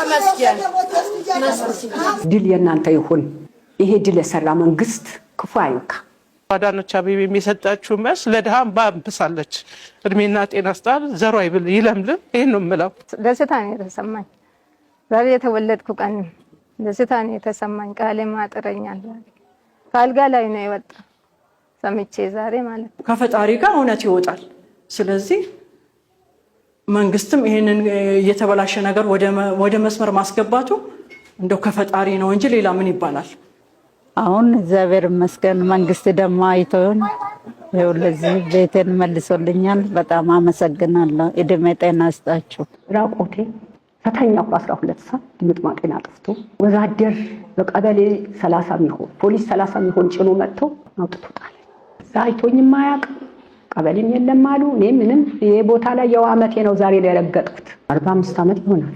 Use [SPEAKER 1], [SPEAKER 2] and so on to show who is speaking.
[SPEAKER 1] ተመስገን።
[SPEAKER 2] ድል የእናንተ ይሁን። ይሄ ድል የሰራ መንግስት ክፉ አይንካ።
[SPEAKER 3] አዳነች አቤቤ የሰጠችው መልስ ለድሃም ባብሳለች። እድሜና ጤና ስጣል፣ ዘሯ ይብል ይለምልም። ይህን ነው የምለው።
[SPEAKER 4] ደስታ ነው የተሰማኝ። ዛሬ የተወለድኩ ቀን ደስታ ነው የተሰማኝ። ቃሌ ማጥረኛል። ከአልጋ ላይ ነው የወጣ ሰምቼ ዛሬ ማለት ነው።
[SPEAKER 5] ከፈጣሪ ጋር እውነት ይወጣል። ስለዚህ መንግስትም ይህንን የተበላሸ ነገር ወደ መስመር ማስገባቱ እንደው ከፈጣሪ ነው እንጂ ሌላ ምን ይባላል?
[SPEAKER 6] አሁን እግዚአብሔር ይመስገን መንግስት ደግሞ አይቶን ይኸው ለዚህ ቤቴን መልሶልኛል። በጣም አመሰግናለሁ። እድሜ ጤና ይስጣችሁ።
[SPEAKER 2] ራቆቴ ከተኛሁ 12 ሰዓት ድምጥማጤን አጥፍቶ ወዛደር በቀበሌ 30 የሚሆን ፖሊስ 30 የሚሆን ጭኖ መጥቶ አውጥቶ ጣለኝ። እዛ አይቶኝም አያውቅም፣ ቀበሌም የለም አሉ። እኔ ምንም ይሄ ቦታ ላይ ያው አመቴ ነው ዛሬ ላይ የረገጥኩት፣ 45 ዓመት ይሆናል።